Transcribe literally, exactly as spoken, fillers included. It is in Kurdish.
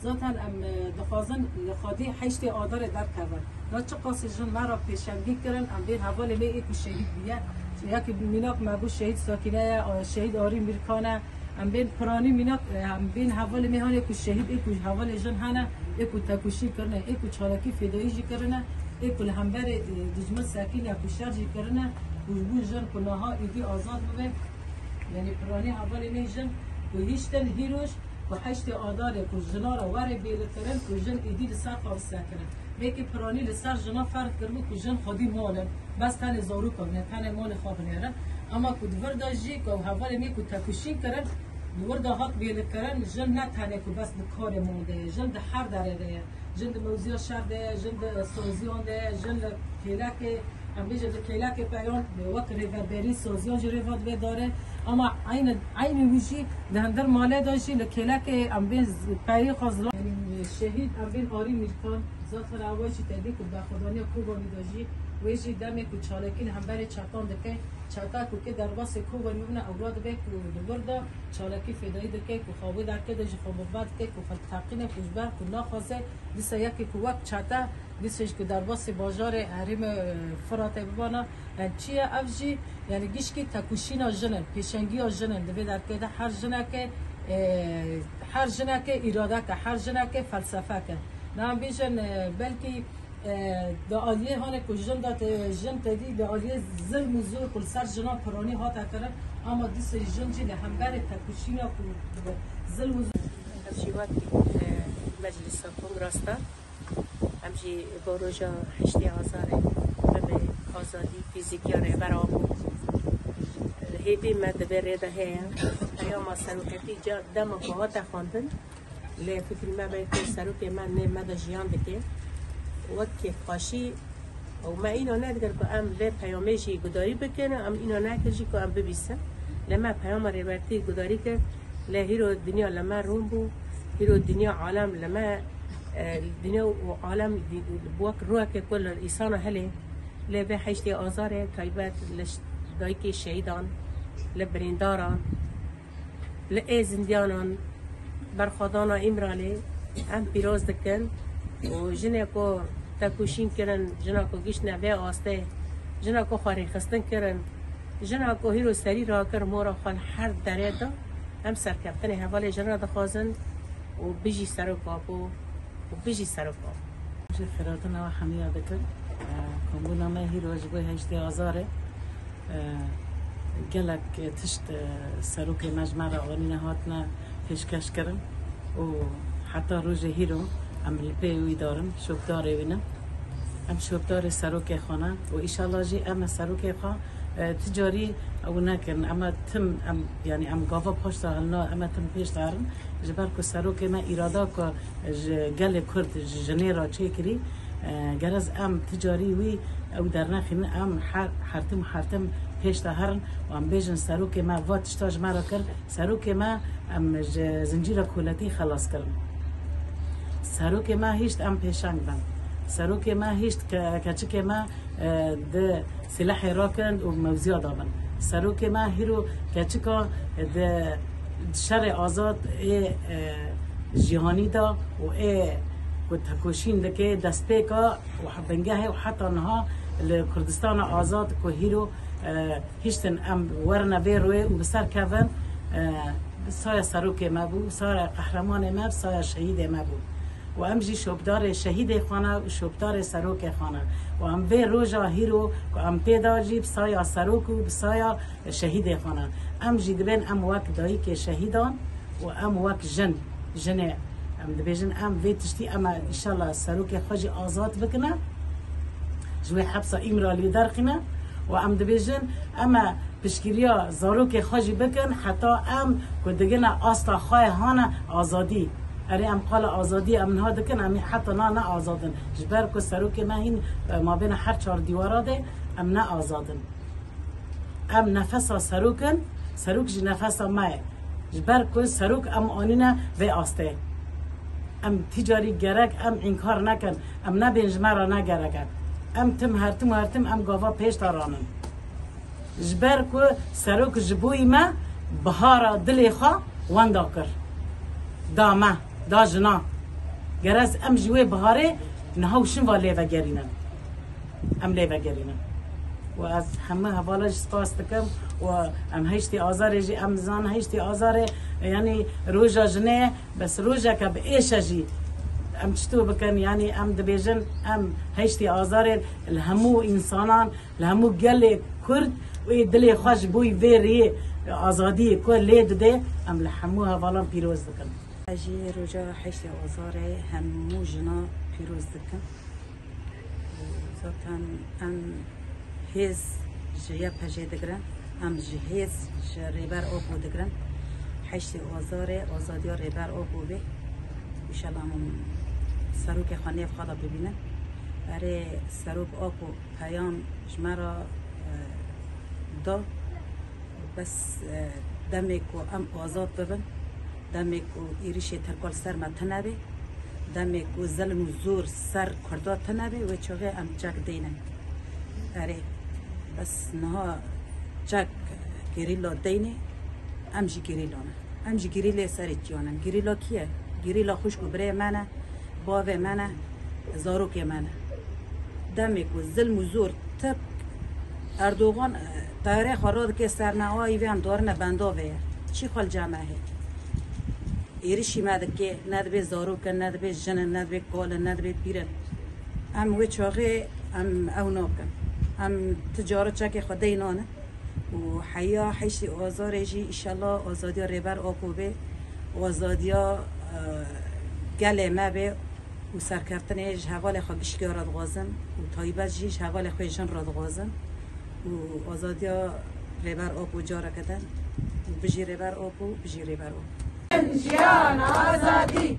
Zaten em, e, dixwazin li xwedî heştê Adarê derkevin. Na çiqasî jin me re pêşengî kirin, em bên hevalê me ê ku şehîd bûye. Yekî mînak me bû şehîd Sakîne ye, a, şehîd Arî Mîrkan e. Em bên piranî mînak, e, em bên hevalê me hanê ku şehîd ê ku hevalê jin hene, ê ku tekoşîn kirine, ê ku çalakî fêdayî jî kirine, ê ku li hemberê, e, dijmin sekîne ku şer jî kirine, ku ji bo jin ku niha êdî azad bibe. Yanî piranî hevalê me jin ku hiştin hîroj ku heştê Adarê ku jina re were bêlikirin ku jin êdî li ser xwe bisekinin. Belkî piranî li ser jina ferz kiribû ku jin xwedî mal in. Bes tenê zaroka bine, tenê malê xwe binêrin. Ema ku di vir de jî ku ew hevalê me ku tekoşîn kirin, di wir de hat bêlikirin, jin ne tenê ku bes di karê mal de ye, jin di her derê de ye. Jin di mewziya şer de ye, jin di saziyan de ye, jin li kêlekê, em bêjin di kêlekê peyan wek rêveberî saziyan jî rêva divê dare. Ama eynî, eynî wî jî di hundir malê de jî li kêlekê em bên z-, peyê xwe zilam. Şehîd em bên Arî Mîrkan, zaten ewa jî tedî ku berxwedaniya Kobanî de jî, wê jî demê ku çalakî li hemberê çetan dike, çeta ku kê derbasê Kobanî bibine, ew ra dibe ku di vir de çalakî fêdayî dike, ku xwe wê derkê de jî xwe bimba dike, ku xwe diteqîne, ku ji ber ku naxwaze dîsa yekê ku wek çete, dîsa jî ku derbasê bajarê herêmê, e, Firatê bibana. Yani çi ye ev jî, yani gişkî tekoşîna jin in, pêşengiya jin in di vê derkê de. Her jineke, e, her jineke îradeke, her jineke felsefeke. Na em bêjin, e, belkî, e, di aliyê hanê ku jin de te, jin tedî di aliyê zilm û zor ku li ser jinan piranî hate kirin, ama dîsa jin jî li hemberê tekoşîna ku zilm û zor. Ev jî wek, e, meclisa kongrasta. Em jî bo roja heştê Azarê bibe azadî fîzîkî ya Rêber Apo. Hêdî me di vê rê de heye. Peyama seroketî ca dema ku hate xwendin, lê fikrî me be ku serokê me nê me de jiyan dike. Wek kêfxweşî û me îna nedikir ku em vê peyamê jî gudarî bikin, em îna nekir jî ku em bibîsin. Lê me peyama Rêbertî gudarî kir, lê hîro dinya li me rûn bû, hîro dinya alem li me, e, dinya û alem dî-, wek rûyeke ku li îsana hilê, lê vê heştê Azarê taybet li ş-, dayikê şehîdan, li birîndaran, li ê zindiyanan, berxwedana Îmralê em pîroz dikin û jinê ku tekoşîn kirin, jina ku giştine vê astê, jina ku xwe rêxistin kirin, jina ku hîro serî rakir mora xwe li her derê da, em serkeftinê hevalê jin re dixwazin û bijî Serok Apo û bijî Serok Apo. Ji xêratina we hemiya dikim. Kombûna me hîro ji bo heştê Azarê. E, gelek tişt, e, serokê me ji me re anîne hatine pêşkeş kirin û heta rojê hîro em li pê wî darin, şopdarê wî ne. Em şopdarê serokê xwe ne û îşallah jî em e serokê xwe, e, ti carî ew nekin. Em e tim, em, yanî em gava paş de hilna, em e tim pêş de herin. Ji ber ku serokê me îrada ku ji gelê Kurd, ji jinê re çêkirî, e, gerez em ti carî wî ew dernexînin, em her, hertim, hertim pêş de herin û em bêjin serokê me va tişta ji me re kir, serokê me em ji zincîra koletî xelas kirin. Serokê me hişt em pêşeng bin. Serokê me hişt ke-, keçikê me e, di silahê rakirin û mewziya dabin. Serokê me hîro keçika di şerê azad ê, e, cîhanî de û ê ku tekoşîn dike destpêka û he-, bingehê û heta niha li Kurdistana azad ku hîro, e, hiştin em werine vê rûyê û bi ser kevin, e, bi saya serokê me bû, bi saya qehremanê me, bi saya şehîdê me bû. Û em jî şopdarê şehîdê xwe ne û şopdarê serokê xwe ne. Û em vê roja hîro ku em tê de jî bi saya serok û bi saya şehîdê xwe ne. Em jî dibên em wek dayikê şehîdan û em wek jin, jinê em dibêjin em vê tiştî em e înşallah serokê xwe jî azad bikine. Ji wê hepsa Îmraliyê derxîne û em dibêjin em e piştgiriya zarokê xwe jî bikin, heta em ku digine asta xwe hane azadî. Erê, em qala azadî em niha dikin, em ê heta na ne azad in. Ji ber ku serokê me hîn, e, mabêna her çar dîwara de em ne azad in. Em nefesa serok in, serok jî nefesa me ye. Ji ber ku serok em anîne vê astê. Em ti carî gerek em înkar nekin, em nebên ji me re ne gerek e. Em tim her tim her tim em gava pêş de ranin. Ji ber ku serok ji bo me bihara dilê xwe wenda kir. Da me, da jina. Gerez em ji wê biharê niha û şinva lê vegerînin. Em lê vegerînin. Û ez hemû hevala jî spas dikim û em heştê Azarê jî em zan heştê Azarê, yanî roja jinê ye, bes rojeke bi êşe jî em çito bikin, yanî em dibêjin em heştê Azarê li hemû însanan, li hemû gelê Kurd û ê dilê xwe ji bo vê rêyê azadiyê ku lê dide, em li hemû hevalan pîroz dikin. Ez jî roja heştê Azarê hemû jina pîroz dikim. Zaten em hêz ji Y P J digirin, em ji hêz ji Rêber Apo digirin. Heştê Azarê azadiya Rêber Apo bê. Înşallah em serokê xwe nêv xwe de bibînin. Erê serok Apo peyam ji me re, e, da. Bes, e, demê ku em azad bibin, demê ku êrişê Tirka li ser me tune bê, demê ku zilm û zor ser Kurda tune bê, wê çaxê em çek deynin. Erê, bes niha çek gerîla deynê, em jî gerîla ne. Em jî gerîlê serê çiyan in. Gerîla kî ye? Gerîla xwişk û birê me ne, bavê me ne, zarokê me ne. Demê ku zilm û zor tip Erdogan, e, teyarê xwe radike ser me, wa îvê em darine bendavê ye. Çi xwe li cem me hê? Êrişî me dike, ne dibê zarok in, ne dibê jin in, ne dibê kal in, ne dibê pîr in. Em wê çaxê em ew nakin. Em ti cara çekê xwe dey nanin. Û heya heştê Azarê jî înşallah azadiya Rêber Apo bê, azadiya, e, gelê me bê û serkeftinê ji hevalê xwe gişkê re dixwazim û taybet jî ji hevalê xwe jin re dixwazim û azadiya Rêber Apo careke din û bijî Rêber Apo, bijî Rêber Apo. Jiyan, azadî,